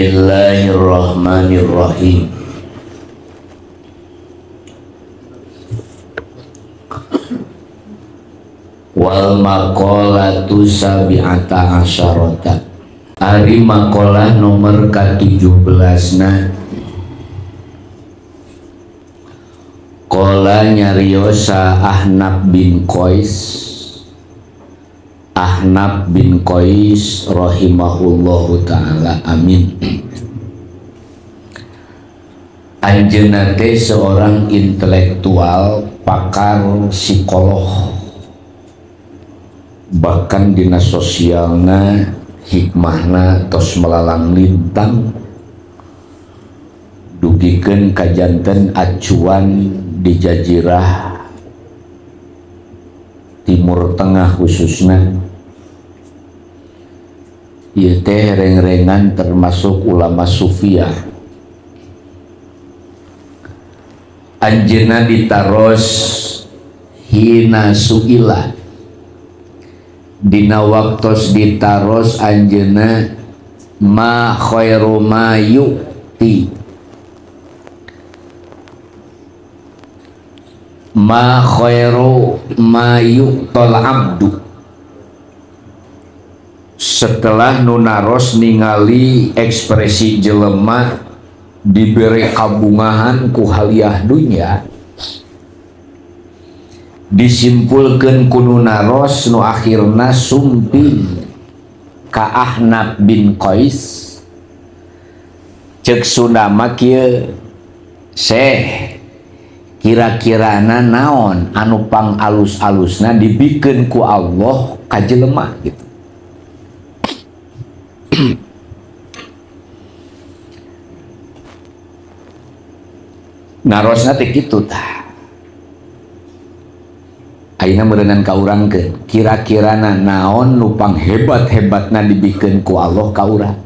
Bismillahirrahmanirrahim. Wal maqalatu sabi'ata asyarata. Ari maqalah nomor ka-17 na. Qala nyariosa Ahnaf bin Qais. Ahnaf bin Qais rahimahullahu ta'ala, amin. Anjeunna teh seorang intelektual, pakar psikolog, bahkan dina sosialna hikmahna tos melalang lintang, dugikeun ka janten acuan di jazirah Timur Tengah khususna. Ieu teh reng-rengan termasuk ulama sufiyah. Anjeunna ditaros hina suila, dina waktos ditaros anjeunna ma khairu ma yu'ti, ma khairu ma yu'tal abdu. Setelah nunaros ningali ekspresi jelema diberi kabungahan ku haliah dunya, disimpulkeun ku nunaros nu akhirna sumping ka Ahnaf bin Qais. Ceuk Sunda mah kieu, Syekh, kira-kirana naon anu pang alus-alusna dibikeun ku Allah ka jelema gitu. Narosna teh kitu tah. Ayeuna meureunan ka urangkeun, kira-kirana naon nu pang hebat-hebatna dibikeun ku Allah ka urang.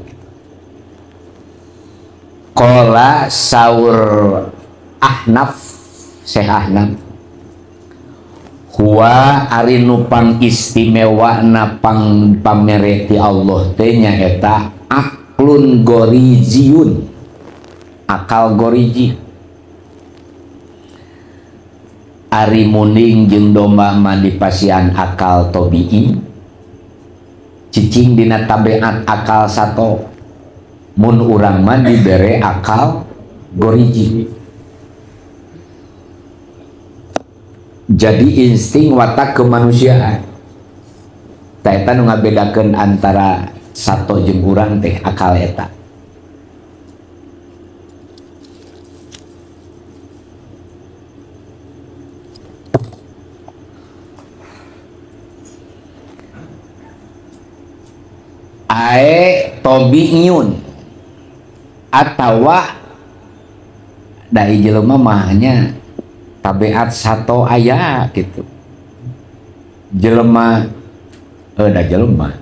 Qala saur Ahnaf, Syekh Ahnaf, huwa ari nu pang istimewa na pang pamere ti Allah teh nyaeta aklun goriziun, akal goriji. Ari munding jeung domba mah dipasian akal tobi'i, cicing dina tabiat akal sato. Mun urang mah dibere akal goriji. Jadi insting watak kemanusiaan. Ta eta nu ngabedakeun antara sato jeung urang teh akal eta. Ae tobi'yun atawa dari jelema mahnya tabiat sato aya gitu. Jelema da jelema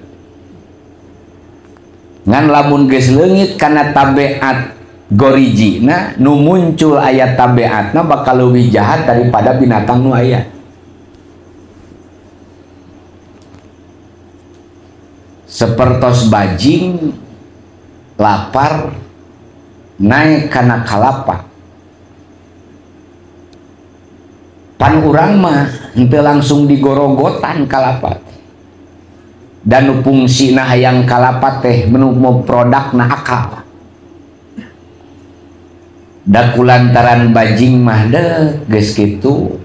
ngan lamun geus leungit kana tabiat gorijina nu muncul aya tabiatna bakal leuwih jahat daripada binatang nu aya. Sepertos bajing lapar naik kana kalapa, pan urang mah henteu langsung digorogotan kalapa. Dan nu fungsina hayang kalapa teh menu produkna akal. Da kulantaran bajing mah deh geus kitu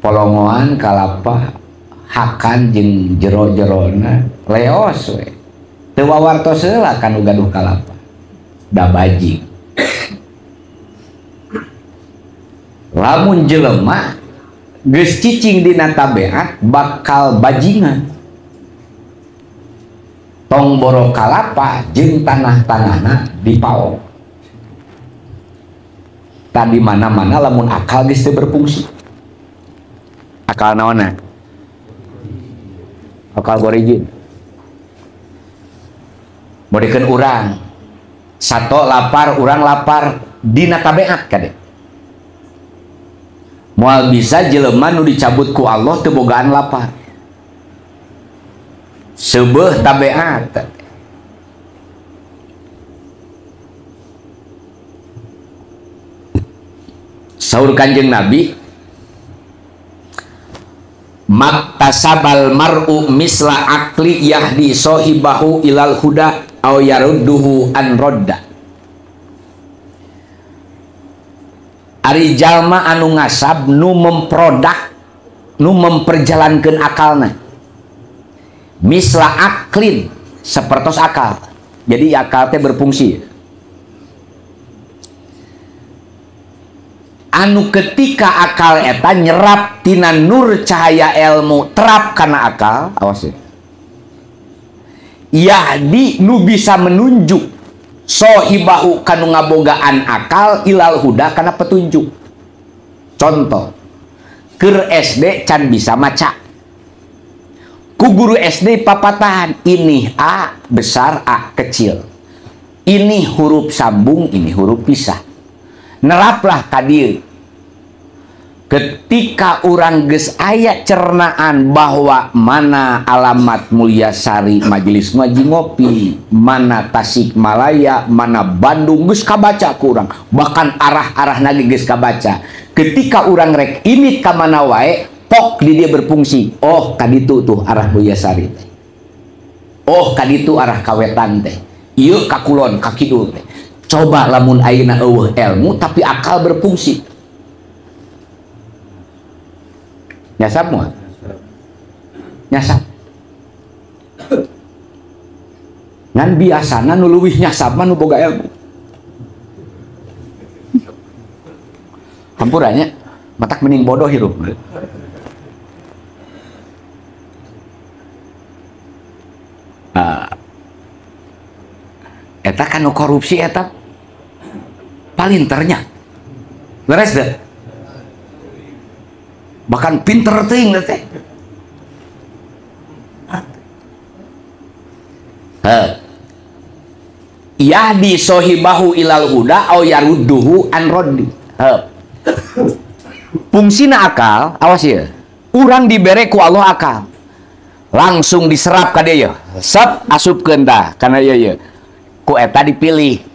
polongoan kalapa hakan jeung jero-jerona leos we. Teu wawartos heula kan nu gaduh kalapa. Da bajing. Lamun jelema geus cicing dina tabiat bakal bajingan. Tong boro kalapa jeung tanah-tanahna dipaok. Tadi mana-mana lamun akal geus teu berfungsi. Akal naonna? Akal gorijin. Modikeun urang sato lapar, urang lapar dina tabiat kade. Moal bisa jelema nu dicabut ku Allah teu bogaan lapar. Seubeuh tabiat. Saur Kanjeng Nabi, maktasabal mar'u misla akli yahdi sohibahu ilal huda aw yarudduhu an rodda. Ari jalma anu ngasab nu memproduk, nu memperjalankan akalna, misla aklin sepertos akal. Jadi akal teh berfungsi. Anu ketika akal eta nyerap tina nur cahaya ilmu terap kana akal, awas ya, yahdi nu bisa menunjuk sohibahu kanu ngabogaan akal ilal huda kana petunjuk. Contoh, keur SD can bisa maca, ku guru SD papatahan, ini A besar A kecil, ini huruf sambung, ini huruf pisah. Neraplah kadir. Ketika urang geus aya cernaan bahwa mana alamat Mulyasari majelis ngaji ngopi, mana Tasikmalaya, mana Bandung, geus kabaca ku urang, bahkan arah-arah lagi geus kabaca. Ketika urang rek imit ka mana wae, pok di dia berfungsi. Oh, kaditu tuh arah Mulyasari teh. Oh, kaditu arah kawetan teh. Ieu ka kulon, ka kidul teh. Coba lamun ayeuna eueuh ilmu tapi akal berfungsi. Nyasap moal? Nyasap. Ngan biasana nu leuwih nyasap mah nu boga ilmu. Hampuranya matak mending bodoh hirup. Eta kan nu korupsi eta palinternya. Leres deh. Bahkan pinter teuing teh. Heh. Yahdi sohibahu ilal huda au yarudduhu an roddi. Heh. Fungsina akal, awas ya. Urang dibere ku Allah akal. Langsung diserap ka dieu. Sep asupkeun tah kana ieu ieu. Ku eta dipilih.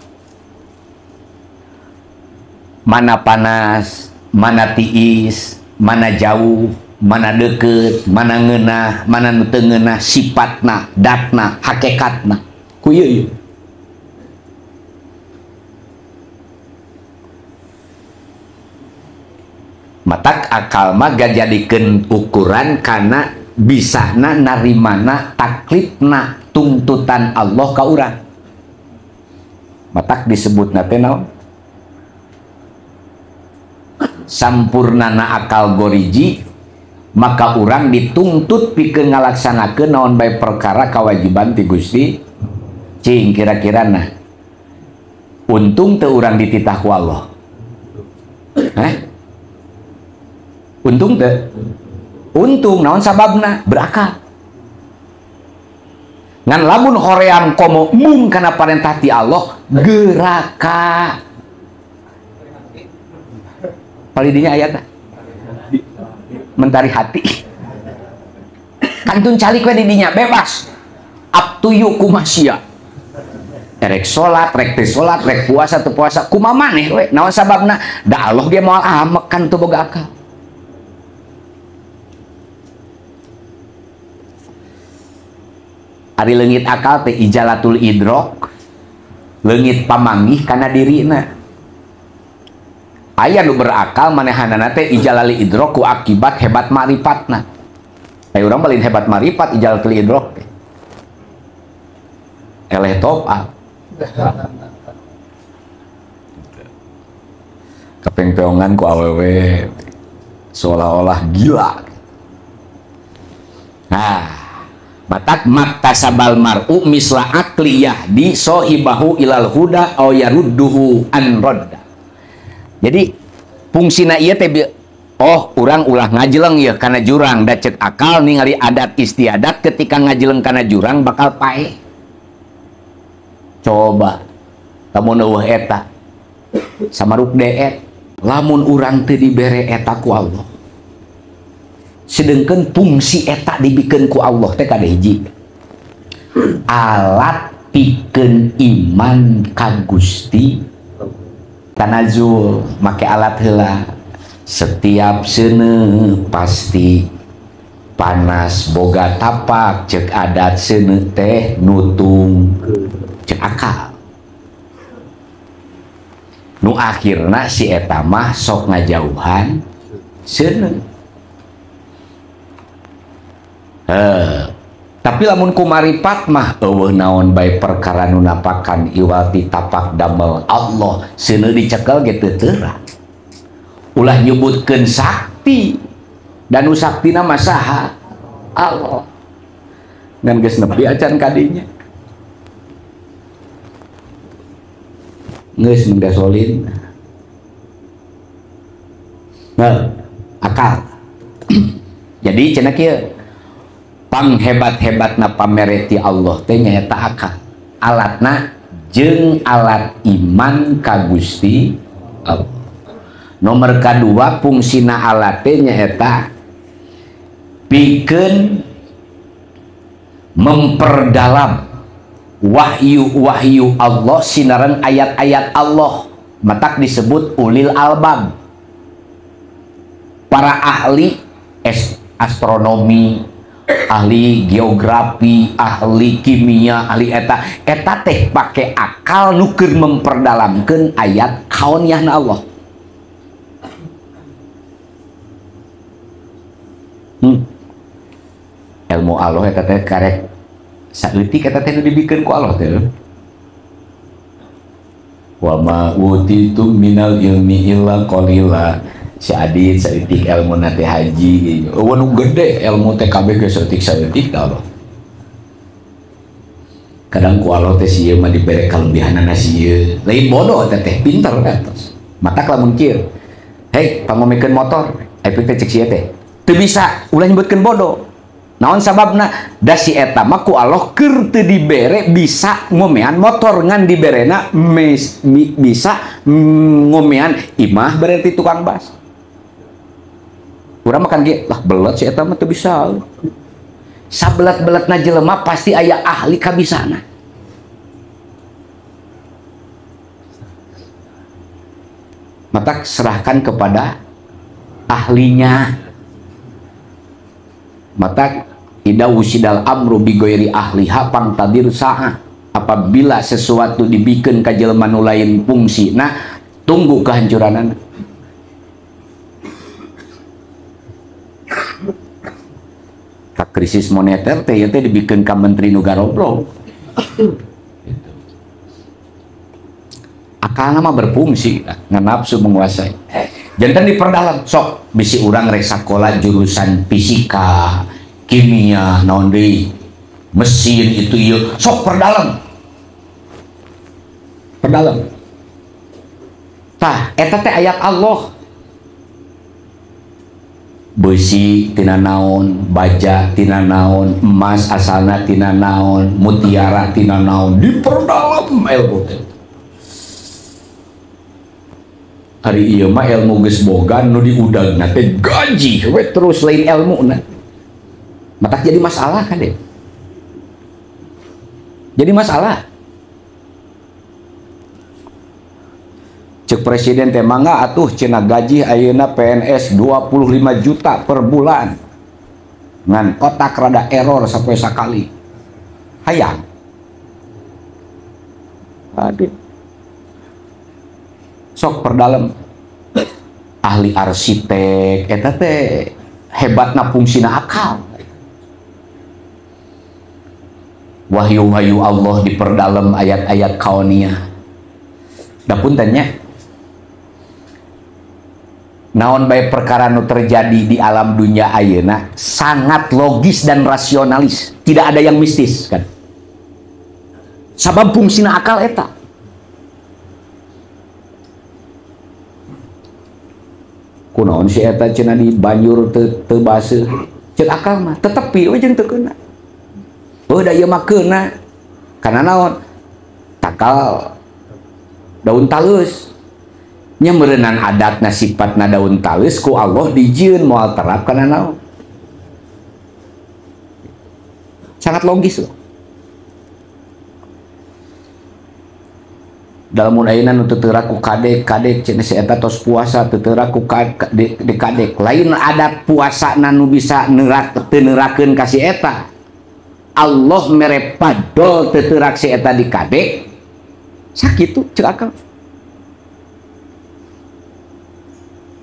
Mana panas, mana tiis, mana jauh, mana deket, mana ngeunah, mana nu teu ngeunah, sifatna, datna, hakikatna. Ku ieu ieu. Matak akal mah gajadikeun ukuran kana bisana narimana taklifna tuntutan Allah ka urang. Matak disebutna teh naon? Sampurnana akal goriji, maka urang dituntut pikeun ngalaksanakeun naon bae perkara kewajiban ti Gusti. Cing kira-kira nah untung teu urang dititah ku Allah. Hah? Untung teu? Untung naon sababna? Berakal. Ngan lamun hoream komo mung kana parentah ti Allah geraka. Palidinya ayatna mentari hati. Kantun calik we di dinya bebas. Up to you kumasia. Rek salat, rek teu salat, rek puasa teu puasa, kumaha maneh we. Naon sababna? Da Allah ge moal amek kan teu boga akal. Ari leungit akal teh ijalatul idrok, leungit pamanggih kana dirina. Aya nu berakal manehanana teh ijalali idrok ku akibat hebat marifatna. Aya urang balin hebat marifat ijalatul idrok teh. Eleh top up. Kapengpeongan ku awewe seolah-olah gila. Nah, batak maktasabal mar'u misla akli yahdi sohibahu ilal huda aw yarudduhu an rodda. Jadi fungsina ieu teh oh urang ulah ngajeleng ya kana jurang, da ceuk akal ningali adat istiadat ketika ngajeleng kana jurang bakal paeh. Coba lamun eueuh eta samaruk deet, lamun urang teu dibere eta ku Allah. Sedengkeun fungsi eta dibikeun ku Allah teh kada hiji. Alat pikeun iman ka Gusti tanazul make alat heula. Setiap seuneu pasti panas boga tapak cek adat seuneu teh nutung cek akal. Nu akhirna si eta mah sok ngajauhan seuneu. Tapi lamun kumaripat mah eueuh naon bae perkara nu napakan iwal ti tapak damel Allah seuneu dicekel ge teu teurak. Ulah nyebutkeun sakti dan nu saktina mah saha? Allah. Ngan geus nepi acan kadinya. Geus mun gasolin. Nah, akal. Jadi cenah kieu panghebat-hebatna pamereti Allah teh nyaeta akal. Alatna jeung alat iman ka Gusti Allah. Nomor kadua fungsina alat teh nyaeta pikeun memperdalam wahyu-wahyu Allah sinaran ayat-ayat Allah. Matak disebut ulil albab. Para ahli astronomi, ahli geografi, ahli kimia, ahli eta eta teh pake akal nu keur memperdalamkeun ayat kaoniahna Allah. Ilmu Allah eta teh karek saeutik eta teh nu dibikeun ku Allah teh. Wa ma utitum minal ilmi illa qalila. Si Adit saeutik ilmu na teh haji, eueuh nu gede ilmu teh kabeh geus saeutik-saeutik ka Allah. Kadang ku Allah teh si ieu mah dibere kalebihanana si ieu. Lain bodoh teh teh pinter atos. Matak lamun kieu. Hei, pangomikeun motor, ai teh cek si ieu teh. Teu bisa, ulah nyebutkeun bodoh. Naon sababna? Da si eta mah ku Allah keur teu dibere bisa ngomean motor ngan diberena bisa ngomean imah berarti tukang bas. Urang makan ge lah belet si eta mah teu bisa. Sabelet-beletna jelema pasti aya ahli kabisana. Matak serahkan kepada ahlinya. Matak ida wusidal amru bi ghairi ahliha pangtadir saah. Apabila sesuatu dibikeun ka jelema nu lain fungsina, tunggu kehancuranana. Ka krisis moneter teh ieu teh dibikeun ka menteri nu garoblok. Gitu. Akalna mah berfungsi, ngan nafsu menguasai. Jantan diperdalam sok bisi urang rek sakola jurusan fisika, kimia, naon deui, mesin itu ieu, sok perdalam. Perdalam. Tah, eta teh ayat Allah. Besi tina naon, baja tina naon, emas asalna tina naon, mutiara tina naon, diperdalam ilmu teh. Hari ieu mah ilmu geus boga nu diudagna teh gaji we terus lain ilmuna. Matak jadi masalah kan deh. Jadi masalah. Cek presiden teh mangga atuh cenah gaji ayeuna PNS 25 juta per bulan. Ngan otak rada error sapoe sakali. Hayang. Aduh. Sok perdalam ahli arsitek eta teh hebatna fungsina akal. Wahyu-wahyu Allah diperdalam ayat-ayat kauniyah. Da punten nya, naon bae perkara nu terjadi di alam dunia ayeuna sangat logis dan rasionalis, tidak ada yang mistis kan. Sabab fungsina akal eta. Kunaon si eta cenah di banjur teu baseuh. Ceuk akal mah tetepi we jeung teu keuna. Oh da ieu mah keuna. Kana naon? Takal daun talus. Nya meureunnan adatna sifatna daun talus ku Allah dijieun moal terap kana naon. Sangat logis loh. Dalam ayeuna nu teu teurak ku kadek-kadek cenah si eta tos puasa teu teurak ku di kadek. Lain adat puasana nu bisa neurak teu neurakeun ka si eta. Allah mere padol teu teurak si eta di kadek. Sakitu ceuk akal.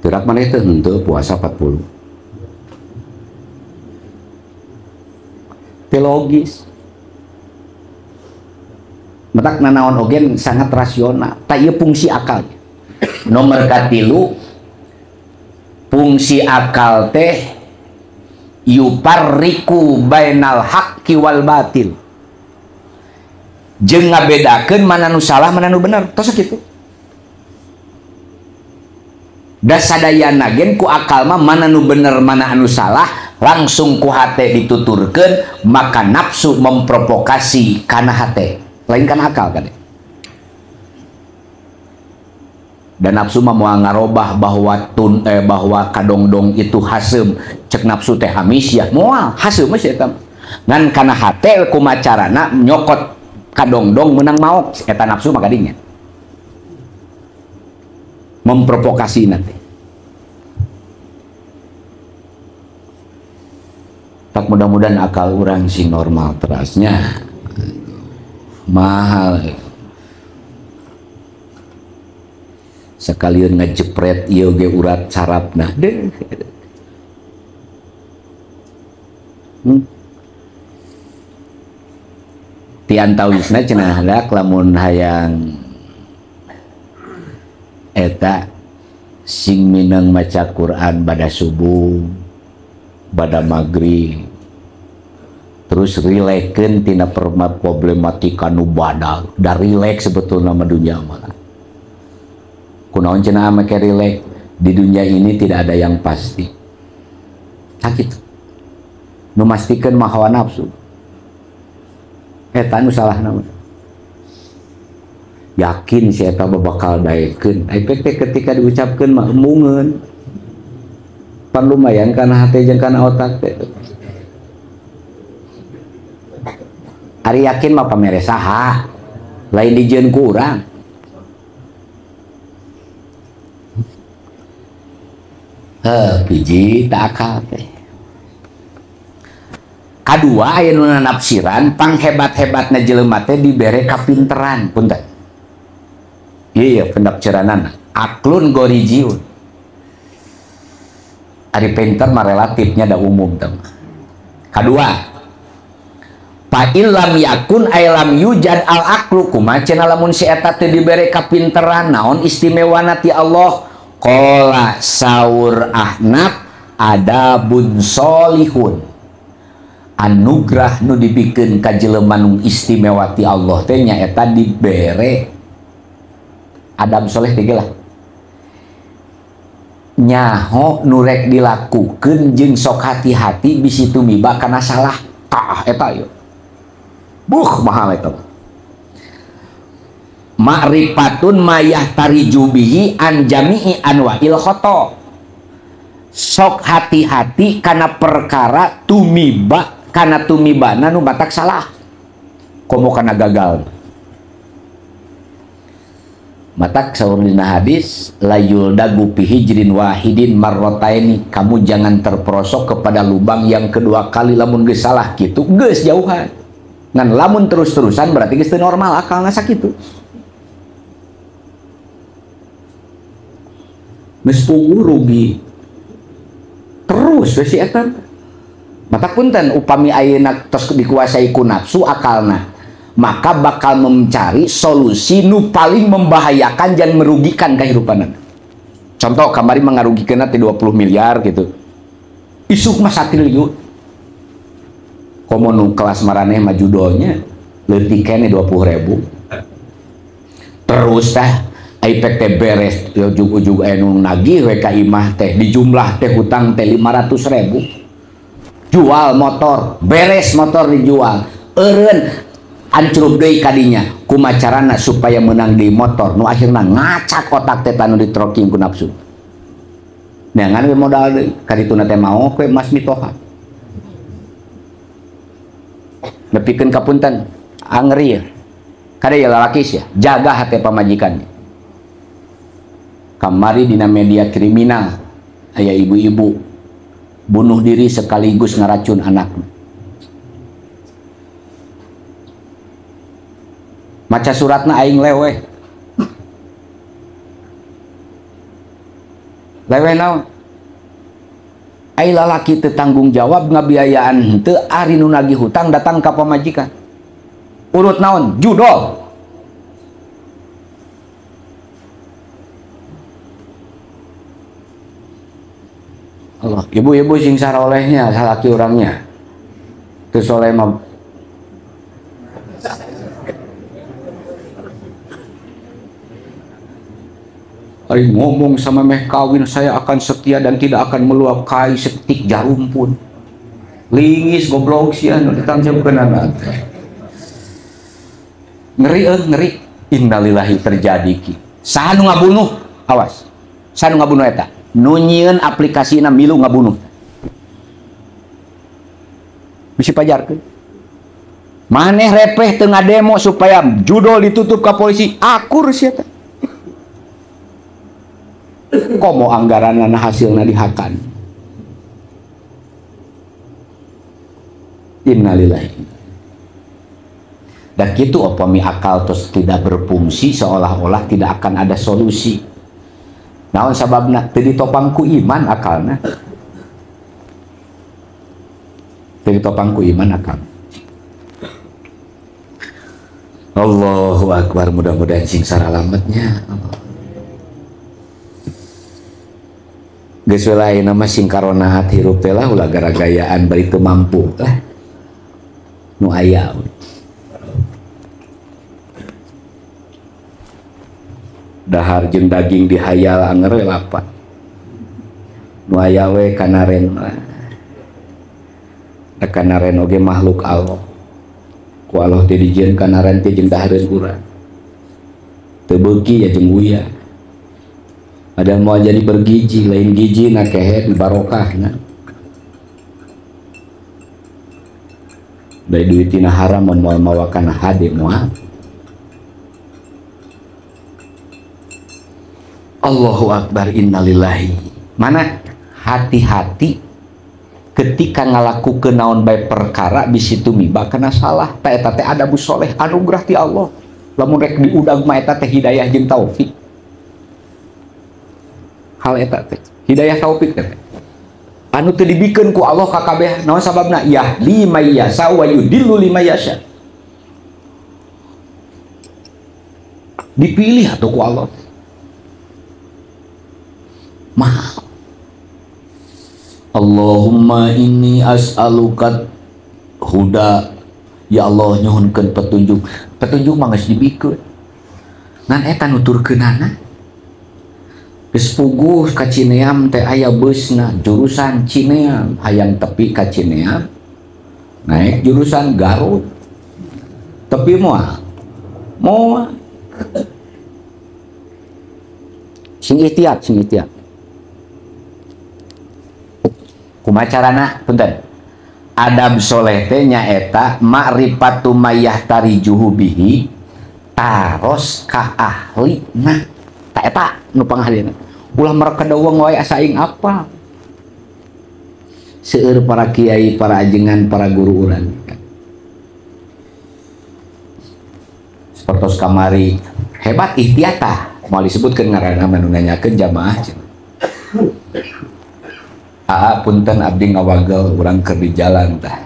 Teurak maneh teh henteu puasa 40. Teu logis. Matak nanaon oge sangat rasional. Ta ieu fungsi akal. Nomor katilu fungsi akal teh yuparriku bainal haqqi wal batil. Jeung ngabedakeun mana nu salah mana nu bener. Tos kitu. Da sadayana gen ku akal mah mana nu bener mana anu salah langsung ku hate dituturkeun, maka nafsu memprovokasi kana hate. Lain kan akal kan. Dan nafsu mah moal ngarobah bahwa bahwa kadongdong itu haseum, cek nafsu teh hamis ya moal haseum mah eta. Ngan kana hate kumacarana nyokot kadongdong menang maok eta nafsu mah kadinya. Memprovokasi nanti. Tak mudah-mudahan akal urang sing normal terasnya. Mahal sekalian ngejepret ieu ge urat sarapna deh. Tian tawisna cenah dak lamun hayang eta sing mineng maca Quran pada subuh pada maghrib terus rilekeun tina problematika nu badag da rileks sebetulna mah dunya mah. Kunaon cenah make rileks, di dunia ini tidak ada yang pasti. Sakitu. Nu mastikeun mah hawa nafsu. Eta nu salahna mah. Yakin si eta bakal daekeun. Ai teh ketika diucapkeun mah embungeun. Pan lumayan kana hate jeung kana otak teh. Ari yakin mah pamere saha, lain dijieun ku urang. Heuh, biji tak akal teh. Kadua aya nu nafsiran panghebat-hebatna jelema teh dibere kapinteran, punten. Ieu penafsiranana, aklun gorijiun. Ari pinter mah relatifnya da umum teh. Kadua fa illam yakun ay lam yujad al aqlu kumaha cenah lamun si eta teh dibere kapinteran naon istimewana ti Allah qala saur ahnaf adabun solihun anugrah nu dibikeun ka jelema nu istimewa ti Allah teh nyaeta dibere adab soleh teh lah nyaho nu rek dilakukeun jeung sok hati-hati bisi tumiba kana salah tah eta ieu. Buh mahal itu. Ma'rifatun mayah tariju bihi an jami'i anwa'il khoto. Sok hati-hati kana perkara tumiba, kana tumibana nu batak salah. Komo kana gagal. Matak saur dina hadis la yuldagu fi hijrin wahidin marrataini, kamu jangan terperosok kepada lubang yang kedua kali lamun geus salah kitu geus jauhan. Ngan lamun terus-terusan berarti geus teu normal akalna sakitu. Geus puguh rugi. Terus we si eta. Mata punten upami ayeuna tos dikuasai ku nafsu akalna, maka bakal mencari solusi nu paling membahayakan dan merugikan kehidupanna. Contoh kamari mangarugikeunna teh 20 miliar gitu. Isuk mah 1 triliun. Komo nu kelas maraneh mah judolnya leutik keneh 20.000. Terus teh ai teh beres ujug-ujug aya nu nagih we ka imah teh dijumlah teh hutang teh 500.000. Jual motor, beres motor dijual. Eureun ancrub deui kadinya kumacarana supaya menang di motor nu akhirna ngacak otak teh tanu ditroking ku nafsu. Neangan we modal deui kadituna teh maok we mas mitoha. Nepikeun kapunten angeri Kade ya lalaki sia, jaga hati pamajikannya. Kamari dina media kriminal aya ibu-ibu bunuh diri sekaligus ngeracun anaknya. Maca suratna aing leweh. Leweh naon? Ai lalaki teu tanggung jawab ngabiayaan henteu ari nu nagih hutang datang ka pamajikan. Urut naon? Judol. Allah, ibu-ibu sing sarolehnya salaki orangnya. Teu soleh mah ari ngomong sama meh kawin saya akan setia dan tidak akan melukai setik jarum pun. Lingis goblok sia nu ditangcepkeunana teh. Ngeri ngeri. Innalillahi terjadi ki. Saha nu ngabunuh? Awas. Saha nu ngabunuh eta? Nu nyieun aplikasina milu ngabunuh. Bisi pajarkeun. Maneh repeh teu ngademo supaya judol ditutup ka polisi, akur sia teh. Komo anggaranana hasilna dihakan. Innalillahi. Dan kitu upami akal terus tidak berfungsi seolah-olah tidak akan ada solusi. Naon sababna? Teu ditopang ku iman akalna. Teu ditopang ku iman akal. Allahu akbar, mudah-mudahan sing saralametnya. Geus we lain mah sing karonahat hirup teh lah ulah gara-gayaan bari teu mampu lah. Nu aya. Dahar jeung daging dihayal anger we lapat. Nu aya we kanaren lah. Da kanaren oge makhluk Allah. Ku Allah teh dijieun kanaren teh jeung dahareun urang. Teu beuki ya jeung uyah. Ada mau jadi bergizi, lain gizi na kehet barokah na. Dari duit tina haram mun moal mawa kana hade moal. Allahu akbar, innalillahi. Mana hati-hati ketika ngalakukeun naon bae perkara bisi tumiba kana salah. Ta eta teh adab soleh anugerah ti Allah. Lamun rek diudag mah eta teh hidayah jeung taufik. Hal eta teh hidayah taufik teh anu teu dibikeun ku Allah ka kabeh. Naon sababna? Yahdi may yasha wa yudillu liman yasha. Dipilih atuh ku Allah. Maha. Allahumma inni as'aluka huda. Ya Allah nyuhunkeun petunjuk. Petunjuk mah geus dibikeun. Ngan eta nuturkeunana. Geus puguh ka Cineam teh aya beusna jurusan Cineam, hayang tepi ka Cineam naik jurusan Garut. Tepi moal. Moal. Sing ikhtiar, sing ikhtiar. Kumaha carana? Punten. Adab soleh teh nyaeta ma'rifatu mayahtarijuhu bihi taros ka ahlina. Ta eta nu pangahlina. Ulah merekedeweng wae asa aing apa. Seueur para kiai, para ajengan, para guru urang. Sapertos kamari hebat ikhtiar tah. Moal disebutkeun ngaranna mah nu nanyakeun jamaah cenah. Aa punten abdi ngawagel urang keur di jalan tah.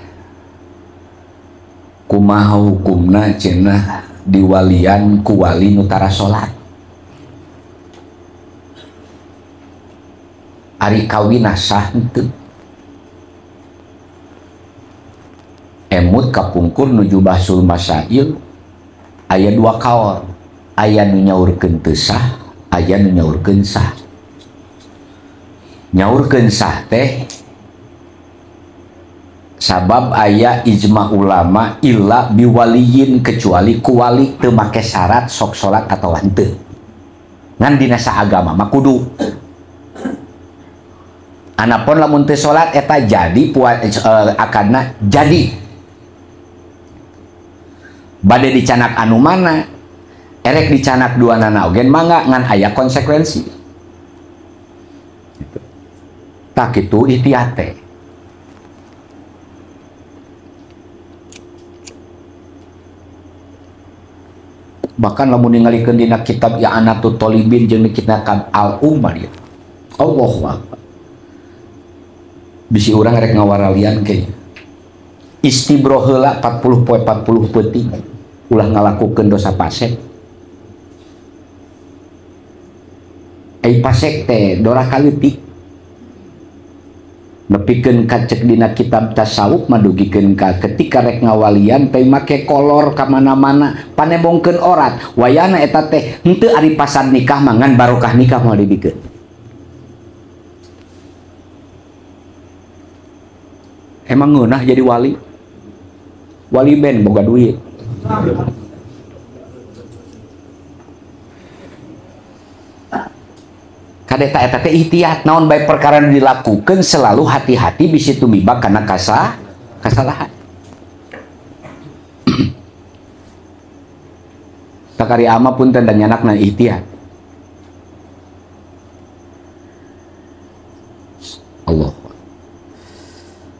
Kumaha hukumna cenah diwalian ku wali nu tara salat? Ari kawin sah henteu? Emut kapungkur nuju bahsul masail aya dua kaol, aya nu nyaurkeun teu sah, aya nu nyaurkeun sah. Nyaurkeun sah teh sabab aya ijma ulama illa biwaliyin, kecuali ku wali teu make syarat sok salat atawa henteu. Ngan dina saagama mah kudu. Anapun lamun teu salat eta jadi akadna jadi. Bade dicanak anu mana? Erek dicanak dua nana ogen mangga ngan aya konsekuensi. Gitu. Tak kitu ikhtiar teh. Bahkan lamun ningalikeun dina kitab I'anatut Thalibin jeung kitab Al-Ummah ieu. Allahu Akbar. Bisi urang rek ngawaralian ke. Istibro heula 40 poe 40 peuting ulah ngalakukeun dosa pasek. Ai pasek teh dora kaleutik. Nepikeun ka cek dina kitab tasawuf madugikeun ka ketika rek ngawalian teh make kolor ka mana-mana panembongkeun orat wayana eta teh henteu ari pasad nikah mah ngan barokah nikah moal dibikeun. Emang ngeunah jadi wali? Wali ben boga duit. Kade ta eta teh ihtiyat naon bae perkara nu dilakukeun selalu hati-hati bisi tumibak kana kasalahan. Takari ama punten dan nyanakna ihtiyat. Allah.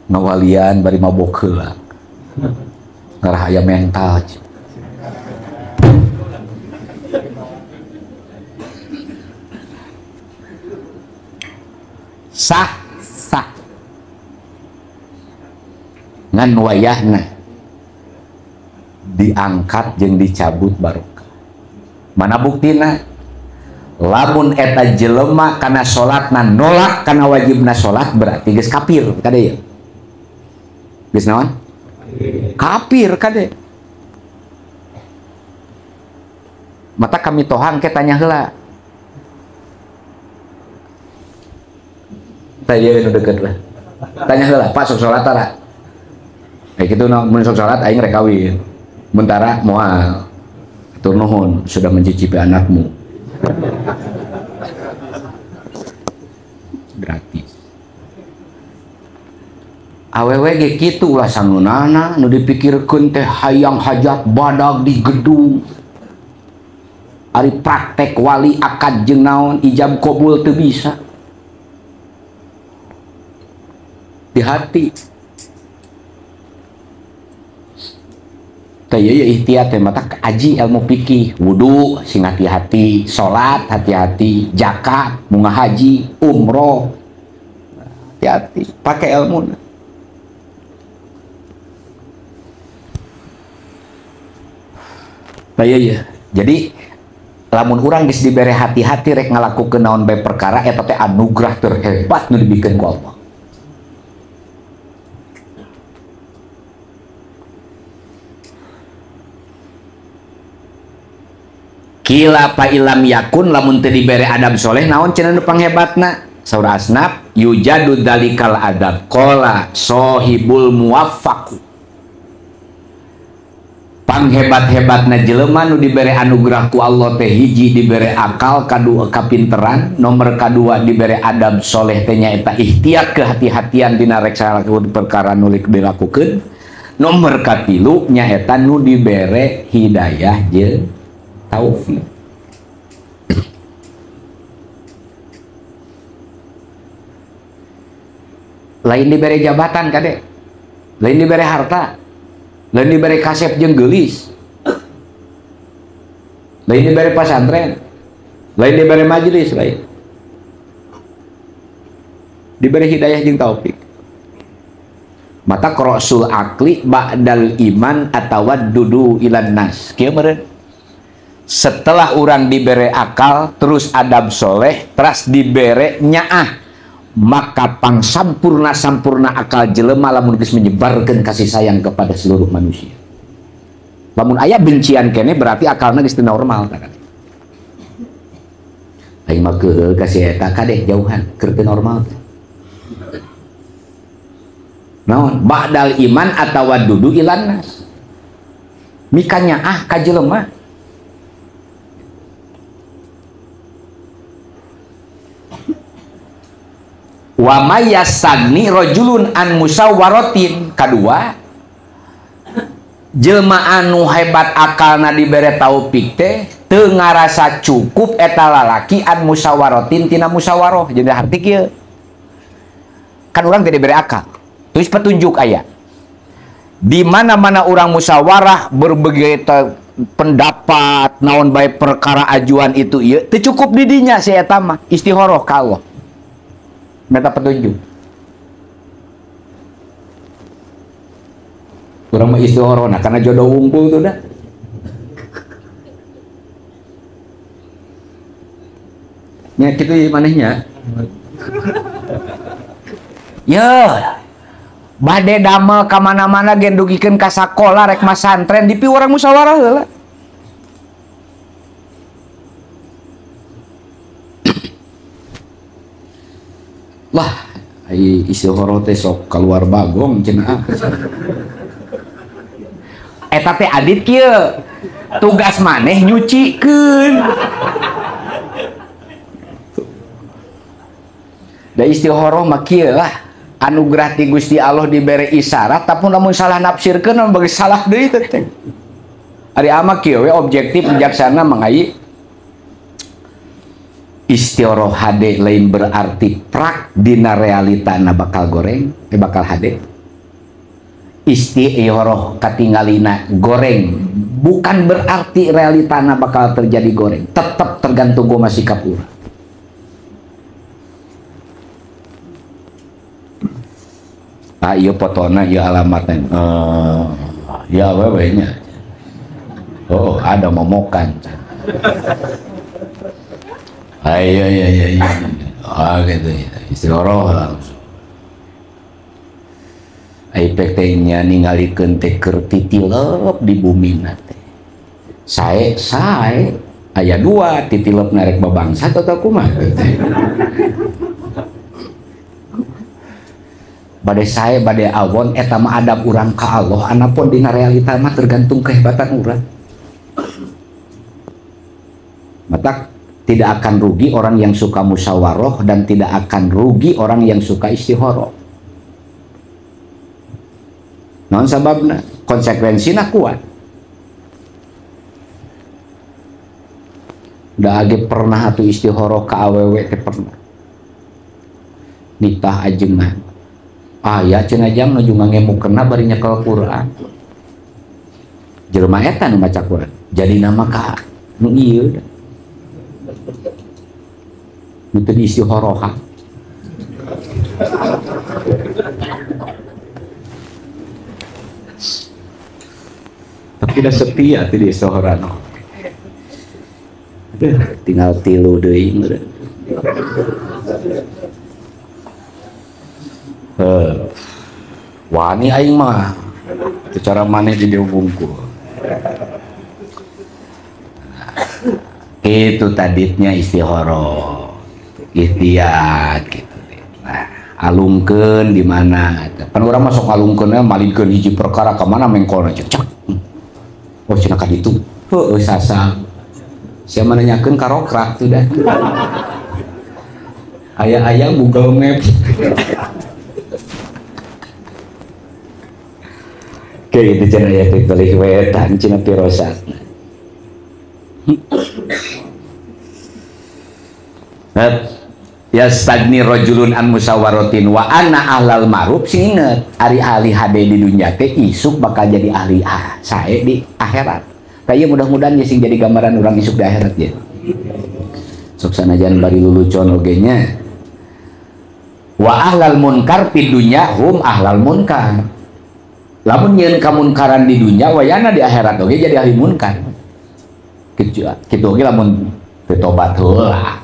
Ngawalian bari mabok heula. Ngarah aya mental. Sah sah ngan wayahna diangkat jeung dicabut barokah. Mana buktina? Lamun eta jelema kana salatna nolak kana wajibna salat berarti geus kafir kade ya. Geus naon? Kafir kade. Mata kami tohang ke tanya heula. Tanya nu deket lah. Tanya heula, Pak sok salat tara? Kayak kitu mun sok salat aing rek kawin. Mun tara moal. Atur nuhun sudah mencicipi anakmu. Gratis. Awewe ge kitu ulah sangeunana nu dipikirkeun teh hayang hajat badag di gedung. Ari praktek wali akad jeung naon ijab qabul teu bisa. Di hati. Teh ieu ikhtiar teh mata aji ilmu fikih, wudu sing hati-hati, salat hati-hati, zakat, bunga haji, umroh. Hati-hati, pakai ilmu. Teh ieu. Jadi lamun urang geus dibere hati-hati rek ngalakukeun naon bae perkara eta teh anugerah terhebat nu dibikeun ku Allah. Kila pa ilam yakun lamun teu dibere adab soleh naon cenah nu panghebatna saur asnaf yujadu dalikal adab qala sohibul muwaffaq. Panghebat-hebatna jelema nu dibere anugerah ku Allah teh hiji dibere akal, kadua kapinteran, nomor kadua dibere adab soleh teh nyaeta ikhtiar kehati-hatian dina rek salakukeun perkara nu dilakukeun, nomor katilu nyaeta nu dibere hidayah jeung taufik. Lain dibere jabatan kade, lain dibere harta, lain dibere kasep jeung geulis, lain dibere pasantren, lain dibere majelis, lain dibere hidayah jeung taufik. Mata rasul akli ba'dal iman atawa dudu ilan nas. Kieu meureun. Setelah orang dibere akal, terus adab soleh, terus dibere nyaah, maka pang sampurna-sampurna akal jelema lamun geus menyebarkan kasih sayang kepada seluruh manusia. Lamun aya bencian kene berarti akalna geus teu normal. Aing mah keuheul ka si eta kadeh jauhan, keur teu normal. Naon? Ba'dal iman atawa dudu ilan nas. Mika nyaah ka jelema. Wa may yastagni rajulun an musawwaratin. Kadua, Jelma anu hebat akalna dibere taufik teh teu ngarasa cukup eta lalaki an musyawarotin tina musyawarah. Jadi harti kieu. Kan urang teh dibere akal. Terus petunjuk aya. Di mana-mana urang musyawarah berbagai pendapat naon bae perkara ajuan itu ieu teu cukup di dinya si eta mah istihoroh ka Allah. Minta petunjuk. Urang mah istihoroh nah karena jodoh wungkul tuh dah. Nya kitu manehnya. Ye. Bade damel ka mana-mana gen dugikeun ka sakola rek masantren dipi urang musyawarah heula. Wah, ai istihoroh teh sok kaluar bagong cenah. Eta teh adit kieu. Tugas maneh nyucikeun. Da istihoroh mah kieu lah. Anugerah ti Gusti Allah dibere isyarat tapi lamun salah nafsirkeun mun bagi salah deui teh. Ari ama kieu we objektif bijaksana mangai istihoroh hade lain berarti prak dina realitana bakal goreng, bakal hade. Istihoroh katingalina goreng bukan berarti realitana bakal terjadi goreng, tetap tergantung goma sikap urang. Ah iya fotona, iya alamatnya, ya wewe-nya. Oh ada momokan. Ah iya iya iya iya. Ah gitu ya. Istihoroh langsung. Ai teh nya ningalikeun teh keur titilep di bumina teh. Sae sae aya dua titilep narek babangsat atau kumaha teh. Bade sae bade awon eta mah adab urang ka Allah anapun dina realita mah tergantung kehebatan urang. Matak tidak akan rugi orang yang suka musyawarah dan tidak akan rugi orang yang suka istihoroh. Non sababna konsekuensina kuat. Da age pernah atuh istihoroh ka awewe teh pernah. Nitah ajengan. Ah ya cenah jam nuju ngangemukeunna bari nyekel Quran. Jelema eta nu maca Quran. Jadi nama ka nu ieu da. Nu teu istihorohan. Tapi dah setia teh di istihorohan. Tinggal tilu deui meureun. Wani aing mah secara maneh di dieu bungkul. Itu taditnya istihoroh, ikhtiar gitu. Nah, alungkeun di mana? Pan urang masuk alungkeunna malikeun hiji perkara ka mana mengkolna cek. Oh cenah ka ditu. Heueuh sasa. Sia nanyakeun ka rokrak tuh dah. Aya-aya Google Map. Kayak gitu cenah ya teh balik wetan cenah pirosatna. Yastagni rajulun an musyawarotin wa ana ahlal ma'ruf sing inget ari ahli hade di dunya teh isuk bakal jadi ahli sae di akhirat. Tah ieu mudah-mudahan ya sing jadi gambaran urang isuk di akhirat ya. Sok sanajan bari lulucon oge nya. Wa ahlal munkar fid dunya hum ahlal munkar. Lamun nyieun kamunkaran di dunya wayana di akhirat oge jadi ahli munkar. Kitu kitu oge lamun teu tobat heula.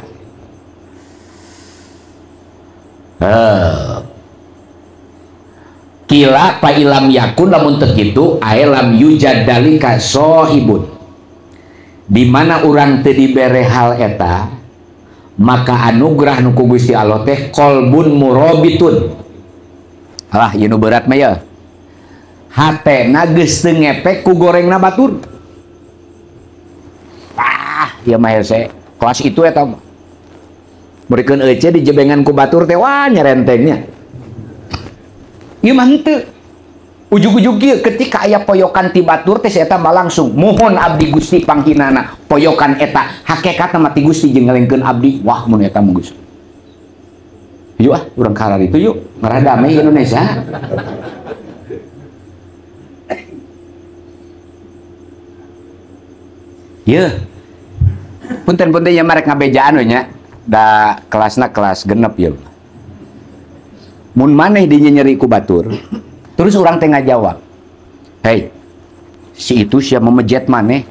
Kila pa ilam yakun lamun teu kitu ae lam yujadalika sahibun. Di mana urang teu dibere hal eta maka anugerah nu ku Gusti Allah teh qalbun murabitun. Alah ieu nu berat mah ya. Hatena geus teu ngepek ku gorengna batur. Ah, ieu mah hese. Kelas itu eta mah. Merikeun euce dijebengan ku batur teh wah nyerentengnya. Ieu mah henteu. Ujug-ujug kieu ketika aya poyokan ti batur teh eta mah langsung mohon abdi Gusti panghinana poyokan eta hakikatna mah ti Gusti jeung ngelengkeun abdi. Wah mun eta mah geus. Yuk ah urang ka itu yuk ngaradame Indonesia. Yeuh. Punten-punten nya marek ngabejaan we nya. Da kelasna kelas genep yeuh. Mun maneh dinyenyeri ku batur, terus urang teh ngajawab. Hei, si itu sia memejet maneh.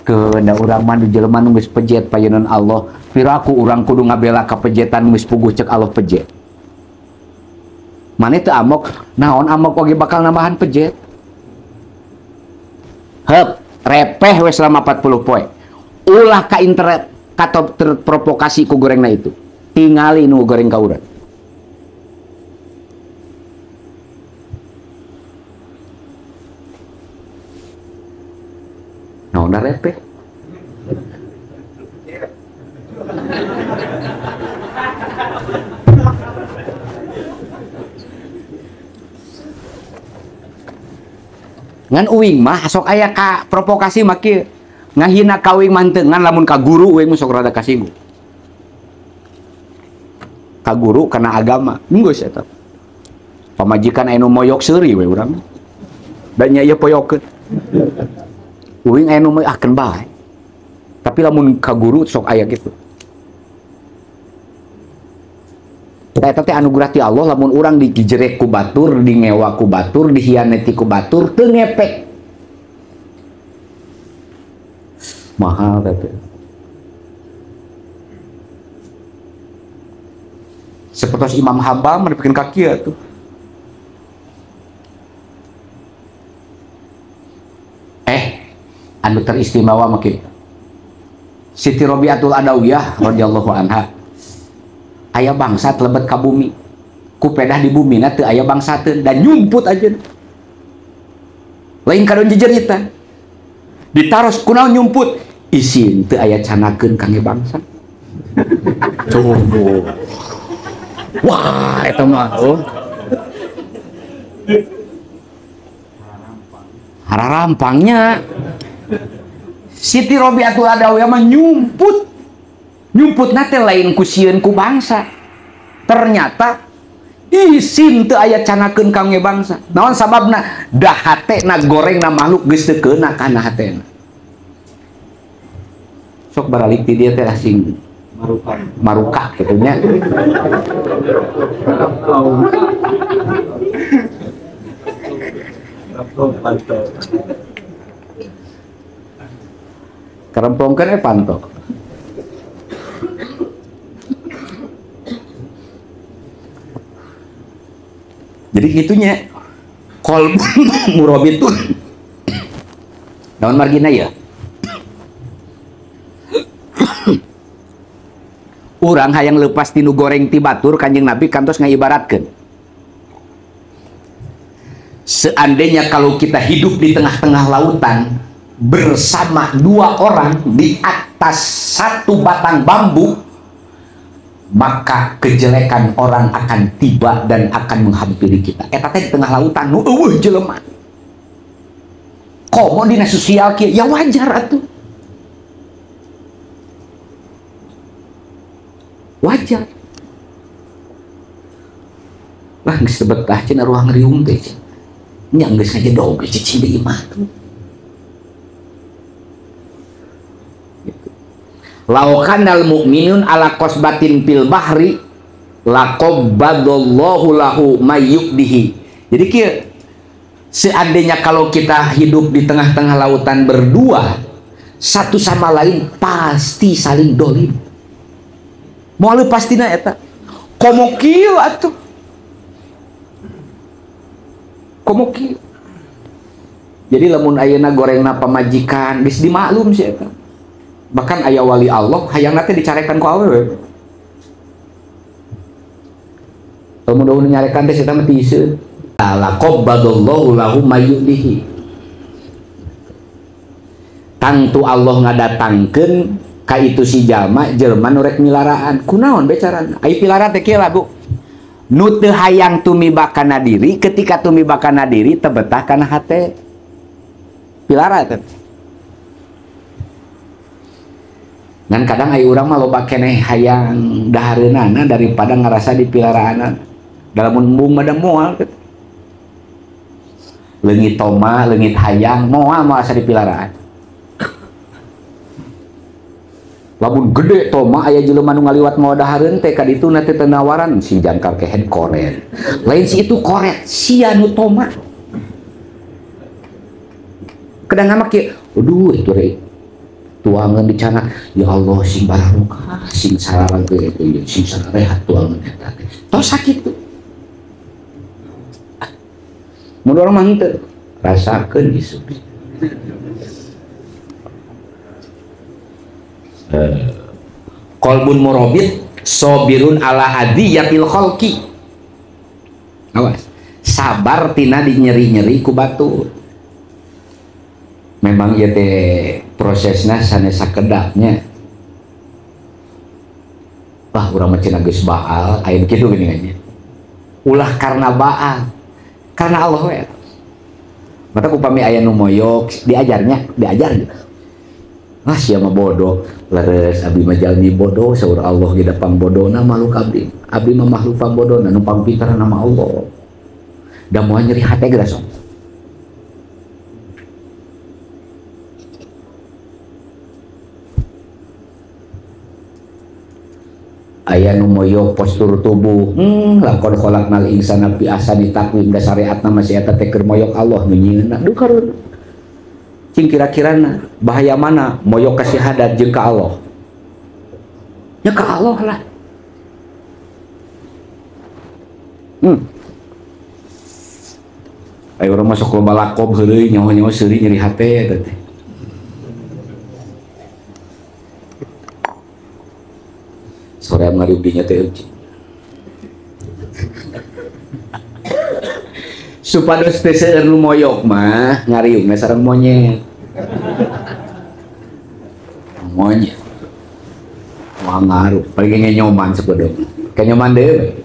Keunda urang mah nu jelema nu geus pejet payeunan Allah. Piraku urang kudu ngabela kapejetan geus puguh cek Allah pejet. Maneh teu amok, naon amok oge bakal nambahan pejet. Heup, repeh we selama 40 poe. Ulah ka internet kato terprovokasi ku gorengna itu. Tingali nu goreng ka urang. Naon repeh. Ngan uing mah sok aya ka provokasi mah kieu. Ngahina ka uing mah henteu, ngan lamun ka guru uing mah sok rada kasinggung. Ka guru kana agama, geus eta. Pamajikan aya nu moyok seuri we urang. Da nya ieu poyokeun. Uing aya nu moyok ah keun bae. Tapi lamun ka guru sok aya kitu. Eta teh anugerah ti Allah lamun urang dijerek ku batur, dingewa ku batur, dihianati ku batur, teu ngepek. Mahal teh. Seperti Imam Hambal mendapatkan kaki ya tuh. Anu teristimewa makin Siti Robiatul Adawiyah radhiyallahu anha. Aya bangsat lebet ka bumi. Ku pedah di bumi na teu aya bangsateun dan nyumput aja. Lain kadon jejerita. Ditaros kunaon nyumput? Isin teu aya canakeun kangge bangsa. Coba. Wah, eta mah oh. Hararampangnya. Siti Robiatul Adawiyah mah nyumput. Nyumput nate lain ku sieun ku bangsa. Ternyata isin teu aya canakeun kangge bangsa. Naon sababna? Da hatena gorengna makhluk geus teu keuna kana hatena. Sok baralik ti dieu teh sing maruka. Maruka kitu nya. Kerempongkeun pantok. Jadi gitunya kolbun murabitun. Naon margina ya? Urang hayang lepas tinu goreng ti batur Kanjeng Nabi kantos ngaibaratkeun. Seandainya kalau kita hidup di tengah-tengah lautan bersama dua orang di atas satu batang bambu, maka kejelekan orang akan tiba dan akan menghampiri kita. Eta teh di tengah lautan nu eueuh jelema. Komo dina sosial kieu ya wajar atuh. Wajar. Lah geus betah cenah ruang riung teh. Nya geus ngajedog cicing di imah tuh. Laukanal mu'minun ala qasbatin fil bahri laqabbadallahu lahu mayyubdihi. Jadi kieu, seandainya kalau kita hidup di tengah-tengah lautan berdua, satu sama lain pasti saling dolim. Moal pastina eta. Komo kieu atuh. Komo kieu. Jadi lamun ayeuna gorengna pamajikan geus dimaklum sih eta. Bahkan aya wali Allah hayangna teh dicarekan ku awewe. Lamun eueuh nyarekan teh eta mah tiiseun. Laqabbadallahu lahu mayyudihi. Tangtu Allah ngadatangkeun ka itu si jalma jelema nu rek milaraan. Kunaon becarana? Ai pilara teh kieu lah, Bu. Nu teu hayang tumiba kana diri, ketika tumiba kana diri teu betah kana hate. Pilara teh. Ngan kadang aya urang mah loba keneh hayang dahareunana daripada ngarasa dipilaraana. Dalam embung mah da moal kitu. Leungit toma, leungit hayang, moal moal asa dipilaraan. Lamun gede toma aya jelema nu ngaliwat mawa dahareun teh ka dituna teh nawaran si jangkar kehed koret. Lain si itu koret, sia nu toma. Kadang mah kieu, aduh itu re tuangan di cana, ya Allah sing barokah, sing salarang teh itu, sing sarehat tuangan eta teh. Tos sakitu. Mun urang mah henteu, rasakeun isuk. Qalbun murabit sabirun ala adiyatil khalqi. Awas, sabar tina dinyeri-nyeri ku batur. Memang ieu teh prosesna sanes sakedapnya. Wah, urang mah cenah geus baal, aya kitu geuningan nya. Ulah karena baal, karena Allah we. Mata upami aya nu moyok diajarnya, diajar. Ah sia mah bodoh, leres abdi mah jalmi bodoh, saur Allah ge da pangbodona makhluk abdi. Abdi mah makhluk pangbodona, nu pangpintarna nama Allah. Da moal nyeri hate geura sok. Aya nu moyok postur tubuh, lakon khalaqnal insana fi ahsani taqwim, da syariatna masih eta teh keur moyok Allah nu nyieunna. Duh karun. Cing kira-kirana bahaya mana moyok ka syahadat jeung ka Allah? Ya ka Allah lah. Ayo urang masuk loba lakob heureuy nyaho-nyaho seuri nyeri hate eta teh. Sore ngariung dinya teh eucing. Supados teh seueur nu moyok mah ngariungna sareng monyet. Monyet. Wah ngaruh, paling ngenyoman sepedong. Kenyoman deui.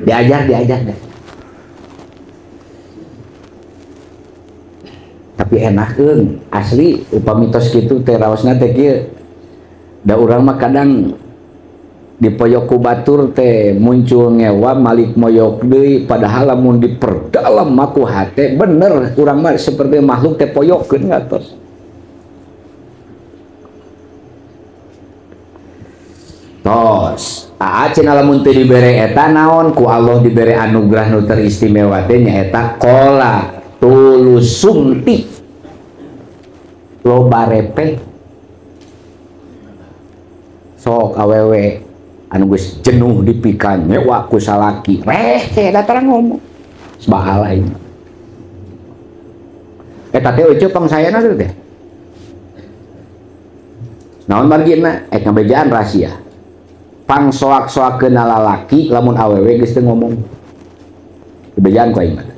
Diajar, diajar deh. Tapi enak eung, asli upami tos kitu teh raosna teh kieu. Da urang mah kadang dipoyok ku batur teh muncul ngewa malik moyok deui, padahal lamun diperdalam mah ku hate bener urang mah seperti makhluk teh poyokeun ngatos. Tos, aa cenah lamun teu dibere eta naon ku Allah dibere anugerah nu teristimewa teh nyaeta qala tulusumti loba repe. Sok awewe anu geus jenuh dipikan nyewa ku salaki reh dataran ngomong baal aing eta teh euceup pangsayana teh naon margina ek ngabejaan rahasia pangsoak-soakeun lalaki lamun awewe geus teu ngomong bejaan ku aing mah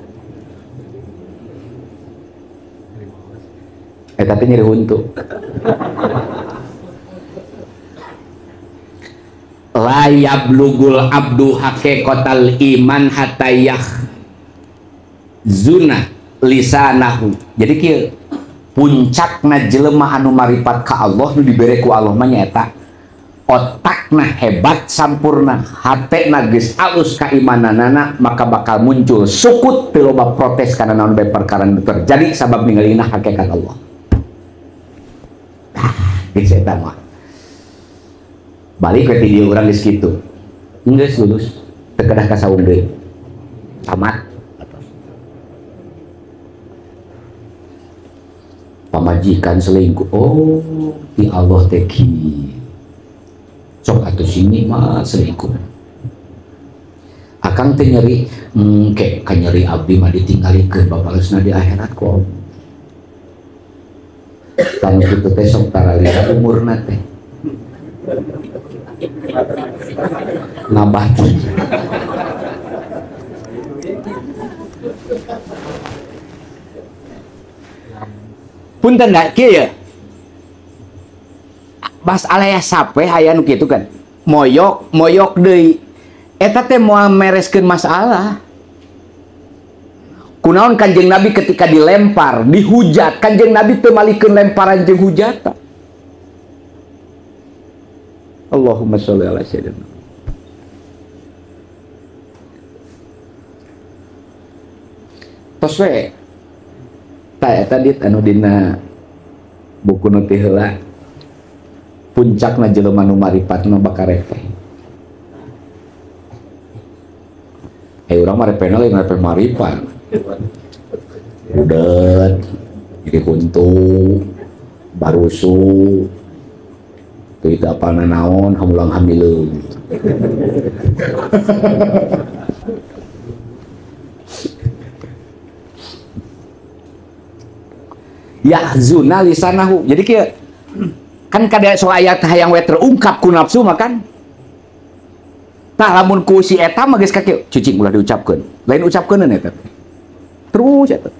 eta teh nyeri huntu. La yablugul abdu haqiqatal iman hatta yahzuna lisanahu. Jadi kieu puncakna jelema anu maripat ka Allah nu dibere ku Allah mah nyaeta otakna hebat sampurna, hatena geus alus kaimananana, maka bakal muncul sukut teu loba protes kana naon bae perkara nu terjadi sabab ningalina hakikat Allah. Ah, geus eta mah. Balik ke video orang geus kitu. Geus lulus, teu kedah ka saung deui. Tamat. Pamajikan selingkuh. Oh, di Allah teh kieu. Sok atuh sini mah selingkuh. Akang teh nyeri, engke ka nyeri abdi mah ditinggalikeun babalesna di akhirat ku Allah. Tanu kitu teh sok taralira umurna teh. Nambah punten da kieu ya. Masalah sape aya nu kitu kan. Moyok, moyok deui. Eta teh moal mereskeun masalah. Kunaon Kanjeng Nabi ketika dilempar, dihujat, Kanjeng Nabi teu malikeun lemparan jeung hujatan. Allahumma sholli ala sayyidina. Tos we. Tah eta dit anu dina buku nu ti heula. Puncakna jelema nu maripatna bakal repeh. Urang mah repehna lain repeh maripat. Udet, jadi huntu, barusu, teu teu apalna naon, hamulang hamileung. Yahzuna lisanahu. Jadi kieu kan kada sok aya hayang we terungkap ku nafsu mah kan. Tah lamun ku si eta mah geus ka kieu, cicing ulah diucapkeun. Lain ucapkeuneun eta. Terus eta.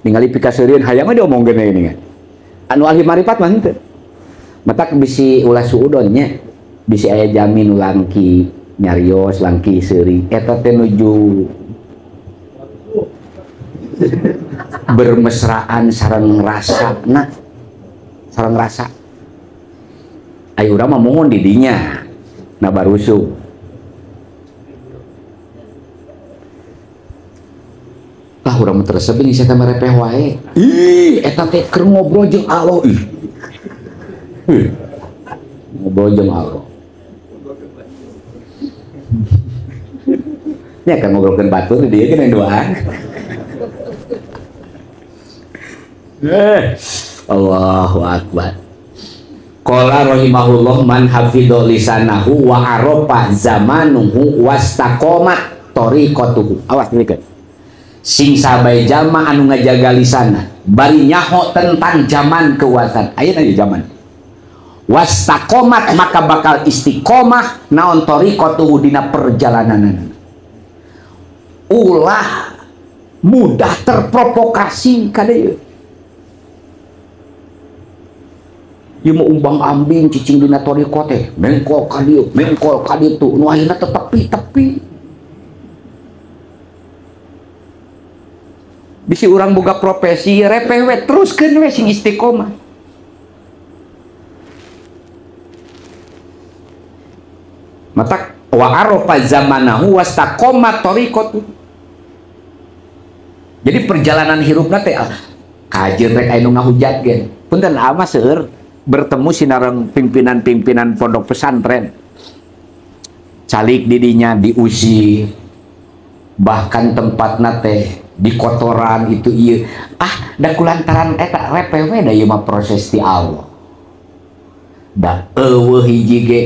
Ningali pikaseurieun hayang mah diomongkeun we geuningan. Anu ahli maripat mah henteu. Matak bisi ulah suudon nya, bisi aya jamin langki nyarios, langki seuri. Eta teh nuju bermesraan sareng rasana, sareng rasa. Ayo urang mah mohon di dinya, na barusu. Lah urang mah teu resep jeung si eta mah repeh wae. Ih, eta teh keur ngobrol jeung Allah ih. Ih. Ngobrol jeung Allah. Nya kan ngobrolkeun batur di dieu kan yang duaan. Allahu akbar. Qala rahimahullah man hafidho lisanahu wa arafa zamanuhu wastaqamat tariqatuhu. Awas dengekeun. Sing sabae jalma anu ngajaga lisana, bari nyaho tentang zaman keuasan. Ayeuna ieu zaman. Wastaqamat maka bakal istiqomah naon tariqatuhu dina perjalananana. Ulah mudah terprovokasi kada ieu. Ieu mah umbang-ambing cicing dina thariqah teh, mengkol ka dieu, mengkol ka ditu, nu akhirna teh tepi-tepi. Bisi urang boga profesi repeh we teruskeun we sing istiqomah. Matak wa arafa zamanahu wastaqoma tariqatu. Jadi perjalanan hirupna teh kajeun rek aya nu ngahujat ge. Punten ama seueur bertemu sinareng pimpinan-pimpinan pondok pesantren. Calik didinya diusir, bahkan tempatna teh di kotoran itu ieu. Ah, da kulantaran eta repeh we da ieu mah proses ti Allah. Da eueuh hiji ge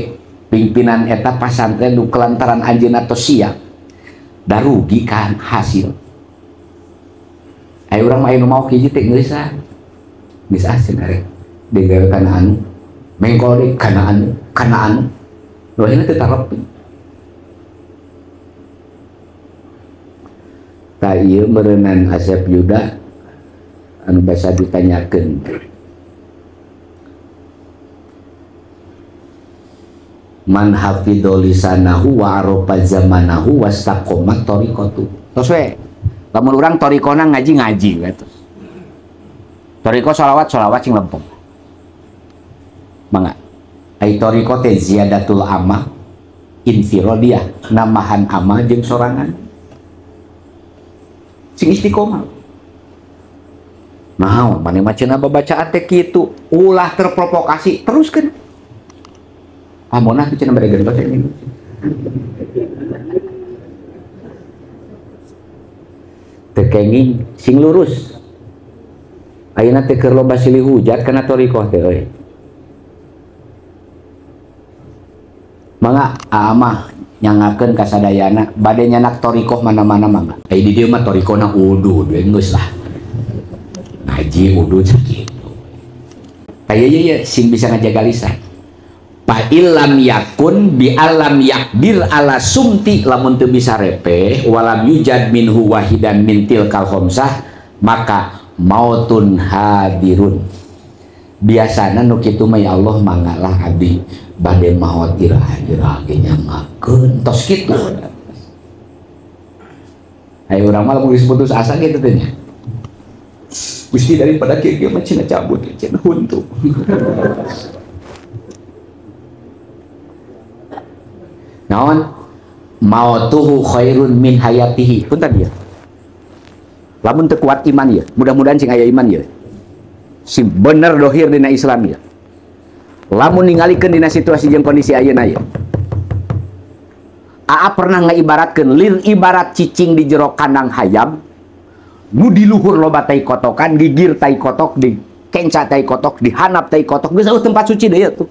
pimpinan eta pasantren nu kelantaran anjeunna tos siap. Da rugi kan hasil. Aya urang mah aya nu maok hiji teh geus ah. Geus ah cenah rek. Digawe kana anu, mengkol deui kana anu, kana anu. Nu akhirna teu tarepi. Tah ieu meureunan Asep Yuda anu basa ditanyakeun. Man hafidho lisanahu wa arafa zamanahu wastaqamat tariqatu. Tos we, lamun urang tariqona ngaji-ngaji we tos. Tariqo sholawat sholawat sing lempeng. Mangga. Ai tariqo teh ziyadatul amal infirodiyah, nambahan amal jeung sorangan. Sing istiqomah. Naon maneh mah cenah babacaan teh kitu, ulah terprovokasi teruskeun. Amonah cenah bade gentos ini. Teu kenging sing lurus. Ayeuna teh keur loba silih hujat kana thariqah teh euy. Mangga amah nyangakeun ka sadayana bade nyanak thariqah mana-mana mangga. Ai di dieu mah thariqahna udud we geus lah. Ngaji udud sakitu. Tah ieu ye sing bisa ngajaga lisan. Fa illam yakun bi alam yakdir ala sumti, lamun teu bisa repeh walam yujad minhu wahidan min tilkal khamsah maka mautun hadirun. Biasana nu kitu mah ya Allah mangalah abdi Bade maot iraha-iraha ge nyamakeun tos kitu. Ayo urang mah lamun geus putus asa kitu teh nya. Gusti daripada kieu ge mah cenah cabut cenah huntu. Naon? Mautuhu khairun min hayatihi. Punten ieu. Lamun teu kuat iman ieu, mudah-mudahan sing aya iman ieu. Si bener dohir dina Islam ieu. Lamun ningalikeun dina situasi jeung kondisi ayeuna ieu. Aa pernah ngaibaratkeun lir ibarat cicing di jero kandang hayam nu di luhur loba tai kotokan, gigir tai kotok, di kenca tai kotok, di hanap tai kotok, geus eueuh tempat suci deui tuh.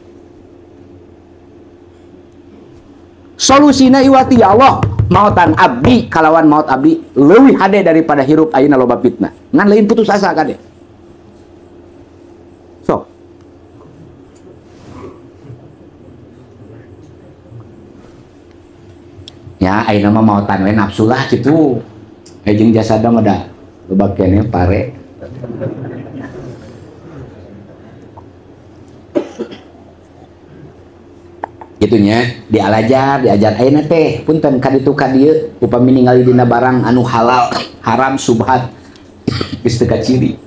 Solusina iwati ya Allah, mautan abdi kalawan maut abdi leuwih hade daripada hirup ayeuna loba fitnah. Ngan lain putus asa kade. Sok. Ya ayeuna mah mautan we nafsu lah kitu. Jeung jasada mah da loba keneh pare. Gitunya dialajar diajar ayeuna teh punten ka ditu ka dieu upami ningali dina barang anu halal haram subhat geus teu kaciri.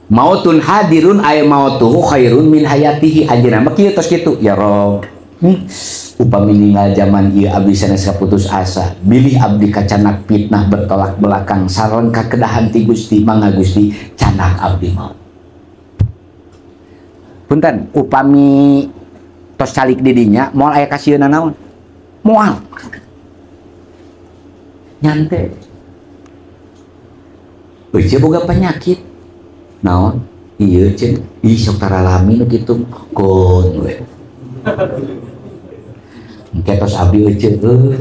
Mautun hadirun ay mautuhu khairun min hayatihi. Anjeunna mah kieu tos kitu ya Rob. Upami ninggal zaman ieu abdi sanes kaputus asa bilih abdi kacanak fitnah bertolak belakang sareng kakedahan ti Gusti mangga Gusti canak abdi maut. Punten upami tos calik di dinya moal aya kasieuna naon moal nyante eueuh boga penyakit naon ieu ceun ih sok taralami nu kitu kun we engke tos abdi eueuh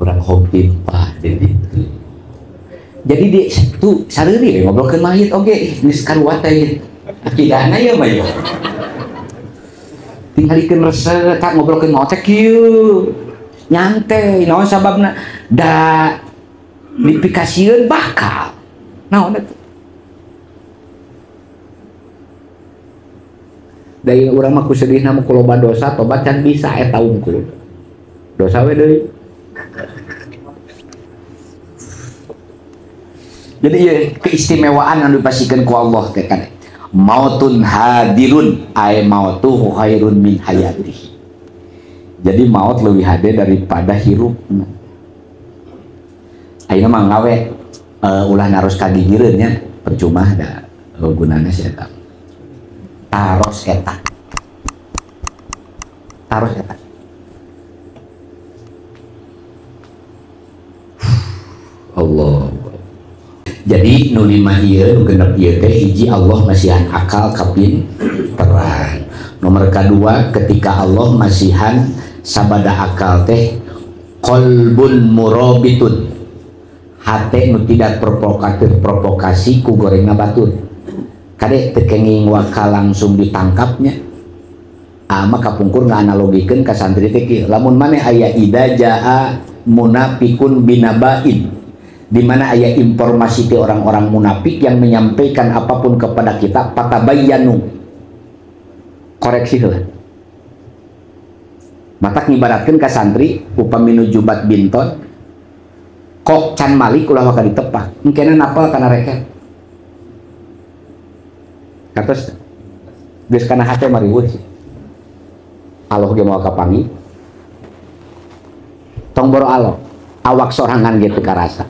urang hompimpa di ditu. Jadi di situ sareuri we ngobrolkeun mayit oge geus karuat teh akidahna ieu mah ieu. Tingalikeun resep tak ngobrolkeun maot teh kieu. Nyantai naon sababna da dipikasieun bakal. Naon eta? Da ieu urang mah ku sedihna mah ku loba dosa tobat can bisa eta unggul. Dosa we deui. Jadi ya, keistimewaan yang dipastikan ku Allah teh kan. Mautun hadirun ay mautuhu khairun min hayatihi. Jadi maut leuwih hade daripada hirupna. Ayeuna mah ngawe ulah narus ka gigireun nya, percuma da gunana si eta. Taros eta. Taros eta. Allah. Jadi nu lima ieu nu genep ieu teh hiji Allah masihan akal kapinteran. Nomor kedua ketika Allah masihan sabada akal teh qalbun murabitun. Hate nu tidak terprovokasi ku gorengna batur. Kade teu kenging wakal langsung ditangkapnya. Ama kapungkur ngaanalogikeun ka santri teh kieu. Lamun maneh aya ida jaa munafikun binabain, di mana aya informasi ti orang-orang munafik yang menyampaikan apapun kepada kita, patabayyanu, koreksi heula. Matak ngibaratkeun ka santri upami nuju badminton kok can malik ulah waka ditepak engkena napal kana reket katos geus kana hate mariweuh Allah ge moal kapanggih tong boro Allah awak sorangan ge teu karasa.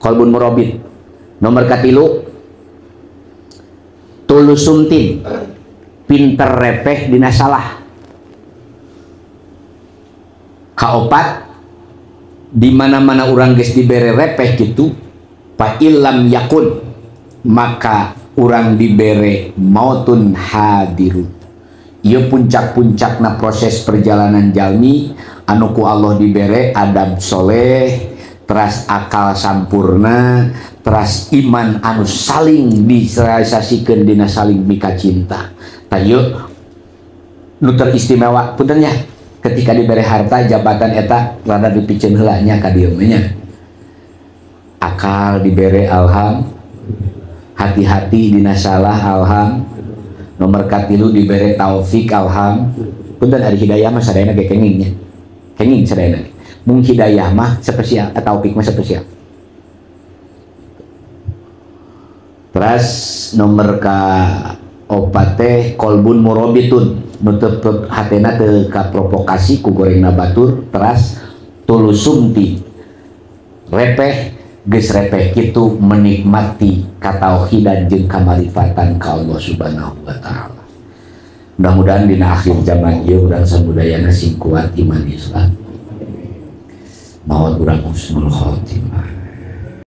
Qalbun murabit. Nomor katilu tulusumtin, pinter repeh dina salah. Kaopat di mana-mana urang geus dibere repeh kitu fa illam yakun maka urang dibere mautun hadirun. Ieu puncak-puncakna proses perjalanan jalmi anu ku Allah dibere adab soleh, teras akal sampurna, teras iman anu saling direalisasikeun dina saling mika cinta. Tah ieu nu teristimewa punten nya ketika dibere harta jabatan eta rada dipiceun heula nya ka dieu nya. Akal dibere alham, hati-hati dina salah alham. Nomor katilu dibere taufik alham. Punten ari hidayah mah sadayana ge kenging nya. Kenging sadayana. Mung hidayah mah spesial, taufik mah spesial. Terus nomor ka opat teh kolbun murabitun, nu teu hatena teu kaprovokasi ku gorengna batur. Teras tulusumti repeh geus repeh kitu menikmati katauhidan jeung kamarifatan ka Allah Subhanahu wa taala. Mudah-mudahan dina akhir zaman ieu urang samudayana sing kuat iman Islam. Maot urang husnul khotimah.